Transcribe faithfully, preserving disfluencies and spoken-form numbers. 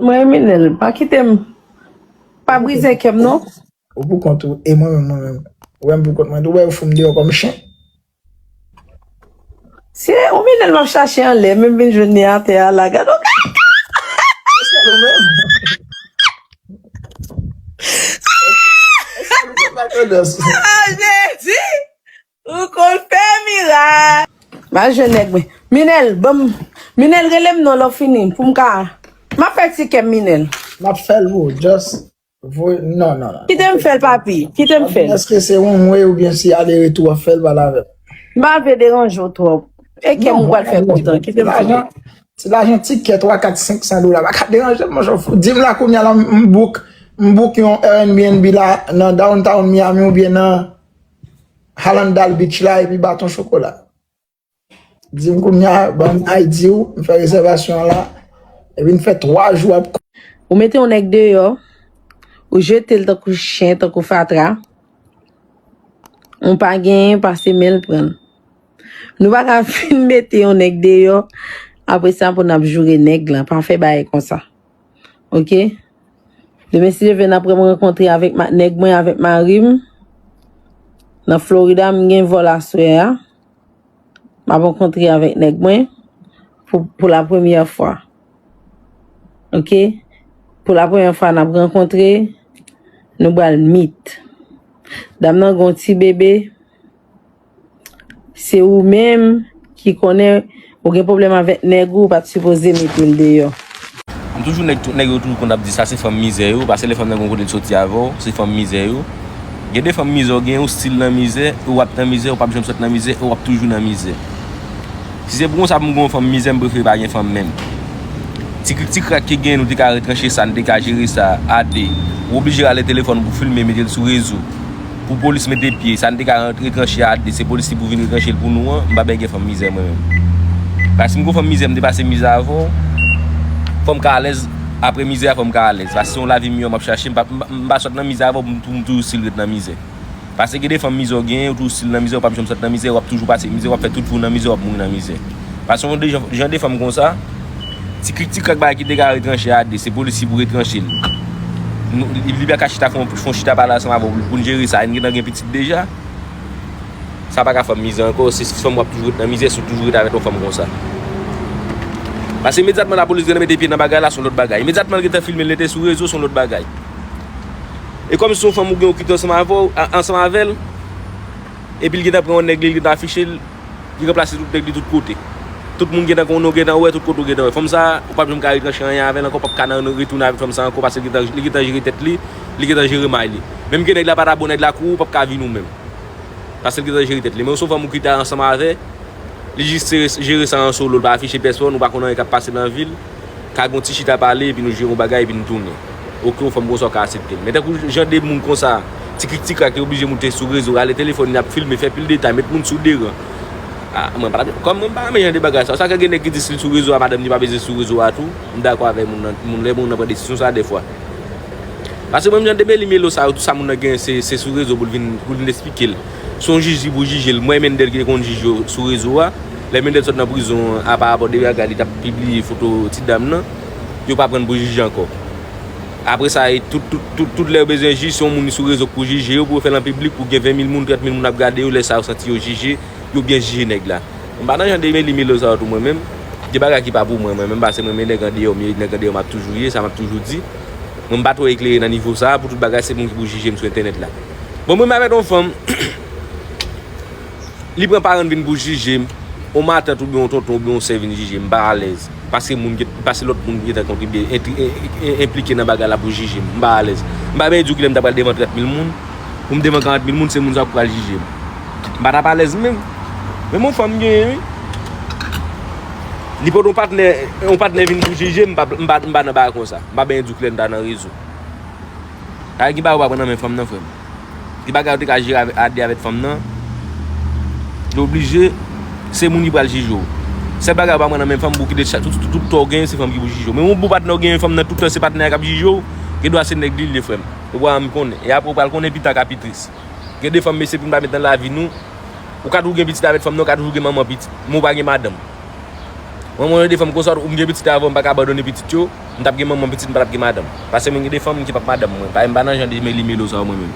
Mwen, Minel, pa kite m. Pa brize kè m, non. Ou pou kont ou, e mwen menm, mwen menm. Ou wè m pou kont mwen tou, ou wè yo fout m deyò kòm chen. Se ou Minel m ap chache anlè, men m vin jwenn li atè a la, gad yon kaka. E sèl ou menm. E sèl ou menm ak tandans. Ah, Jezi! Ou konn fè mirak. M al jwenn nèg mwen. Minel, ban m. Minel, rele m non lè w fini, pou m ka. M ap fè ti kè m, Minel. M ap fè l pou ou, just voye, non, non, non. Kite m fè l, papi. Kite m fè l. Èske se one way oubyen se ale retou w ap fè l, pale avè m? M pa vle deranje w twòp. E kè m ou pral fè kontan. Kite m fè l. Ti lajan tikè twa, kat, senk san dola pa ka deranje m, monchè. Di m la kounye a la, m book, m book yon Airbnb la nan downtown Miami oubyen nan Hallandale Beach la epi baton chokola. Di m kounye a, ban m I D ou, m fè rezèvasyon an la. Epi m fè twa jou ap. Ou mete yon nèg deyò, ou jete l tankou chen, tankou fatra. Ou pa genyen, pase men l pran l. Nou pa ka fin mete yon nèg deyò, apre sa pou n ap joure nèg lan. Pa fè bagay konsa. Oke? Demen, si Dye vle, n ap rankontre avèk ma-, nèg mwen, avèk mari m. Nan Florida, m gen vòl aswè a. M ap rankontre avèk nèg mwen pou, pou la premyè fwa. Oke? Pou la premyè fwa, n ap rankontre, nou pral meet. Dam nan gen yon ti bebe, se ou menm ki konnen ou gen pwoblèm avèk nèg ou, ou pa t sipoze mete l deyò. M toujou nèg, nèg yo toujou konn ap di sa se fanm mizè yo, paske lè fanm nan gen yon kote l soti avè w, se fanm mizè yo. Gen de fanm mizè w gen, ou still nan mizè, ou ap nan mizè, ou p ap janm sot nan mizè, ou ap toujou nan mizè. Si se pou konsa pou m gen yon fanm mizè, m prefere pa gen fanm menm. Ti krik ti krak ki gen, nou te ka retranche sa, nou te ka jere sa a de. Ou oblije rale telefòn ou pou filme, mete l sou rezo. Pou polis mete pye, sa n te ka rantre tranche a de, se polis ki pou vin retranche l pou nou an, m pa bezwen gen fanm mizè mwen menm. Paske si m gon fanm mizè, m te pase mizè avè w, fò m ka alèz, apre mizè a fò m ka alèz. Paske se yon lavi miyò m ap chache, m pa, m pa, m pa sot nan mizè avè w pou m, pou m toujou still ret nan mizè. Paske gen de fanm mizè w genyen, ou toujou still nan mizè, ou p ap janm sot nan mizè, w ap toujou pase mizè, w ap fè tout vi w nan mizè, w ap mouri nan mizè. Paske yon de jan, jan de fanm konsa, ti krik ti krak bagay ki te ka retranche a de, se polis ki pou retranche l. Nou, li, li pa ka chita fè yon, fè yon chita pale ansanm avè w pou n jere sa, n gentan gen pitit deja. Sa pa ka fè m mizè ankò, se fanm w ap toujou ret nan mizè, si w toujou ret avèk yon fanm konsa. Paske imedyatman lapolis gentan mete pye nan bagay la, se yon lòt bagay. Imedyatman l gentan filme l, l te sou rezo, se yon lòt bagay. E kòm se yon fanm ou gen ou kite ansanm avè w, a-, ansanm avè l, epi l gentan pran yon nèg li, l gentan afiche l, li ranplase tout nèg li tout kote. Tout moun gentan konnen w, gentan wè, tout kote w gentan wè. Fanm sa, ou p ap janm ka retranche anyen avè l ankò, w p ap ka nan retounen avèk fanm sa ankò, paske li gentan, li gentan jere tèt li, li gentan jere may li. Menm ke nèg la pa ta bon nèg la kou ou, w p ap ka vin ou menm. Paske l gentan jere tèt li. Men w se yon fanm ou kite ansanm avè, li jis jere, jere sa an solo, l pa afiche pèsonn, ou pa konn anyen k ap pase nan vi l. Ka gon ti chita pale, epi nou jere yon bagay, epi nou tounen. Oke, yon fanm konsa w ka aksepte l. Men tankou jan de moun konsa, ti krik ti krak, yo oblije moute sou rezo, rale telefòn, y ap filme, fè pil detay, met moun sou deran. Ah, mwen pa, kòm mwen pa renmen jan de bagay sa. Sa ka gen nèg ki di si l sou rezo a, madanm li pa bezwen sou rezo a tou. M dakò avè moun nan, moun, lè moun nan pran desizyon sa a dèfwa. Paske mwen menm jan de meli melo sa yo, tout sa moun nan genyen, se, se sou rezo pou l vin, pou l vin eksplike l. Se yon jij li pou jije l. Mwen, Mendel ki te konn jij yo sou rezo a. Lè Mendel sot nan prizon an, pa rapò de bagay li t ap pibliye foto ti dam nan, yo pa pran l pou jije ankò. Apre sa, e tout, tout, tout, tout lè yo bezwen jij, se yon moun ki sou rezo k pou jije yo, pou yo fè l an piblik, pou gen ven mil moun, trant mil moun ap gade yo, lè sa yo santi yo jije, yo byen jije nèg la. M pa nan jan de meli melo sa yo tou mwen menm. Gen bagay ki pa pou mwen, mwen menm, paske mwen menm nèg andeyò m ye, nèg andeyò m ap toujou ye, sa m ap toujou di. Mwen m pa twò eklere nan nivo sa a, pou tout bagay se moun ki pou jije m sou entènèt la. Bon, mwen m avèk yon fanm, li pran paran l vin pou jije m, yon matant oubyen yon tonton oubyen yon sè vin jije m, m pa alèz. Paske moun gen, paske lòt moun gentan kontribye, entri-, en-, en-, enplike nan bagay la pou jije m, m pa alèz. M pa bezwen di w kilè m ta pral devan trant mil moun, pou m devan karant mil moun, se moun sa k pral jije m. M pa t ap alèz menm. Men yon fanm genyen, wi. Li pote yon patnè, yon patnè vin pou jije m, m pa, m pa, m pa nan bagay konsa. M pa bezwen di w kilè m ta nan rezo. Ay, gen bagay ou pa pran nan men fanm nan, frè m. Gen bagay ou te ka jere avè-, a de avèk fanm nan. Li oblije, se moun ki pral jije w. Sèl bagay ou pa pran nan men fanm, pou kite tout, tout, tout, tout tò w genyen, se fanm ki pou jije w. Men yon bon patnè w genyen, fanm nan, tout tan se patnè a k ap jije w, gen dwa se nèg li, li ye, frè m. Ou pa janm konnen. E apre, ou pral konnen pita ka pi tris. Gen de fanm, mesye, pou n pa met nan lavi nou. Ou ka toujou gen pitit avèk fanm nan, ou ka toujou gen manman pitit. Men ou pa gen madanm. Mwen, mwen, de fanm konsa, ou m gen pitit avan, m pa ka abandone pitit yo, m t ap gen manman pitit, m pa t ap gen madanm. Paske mwen gen de fanm ki p ap madanm mwen. Pa, m pa nan jan de meli melo sa yo mwen menm.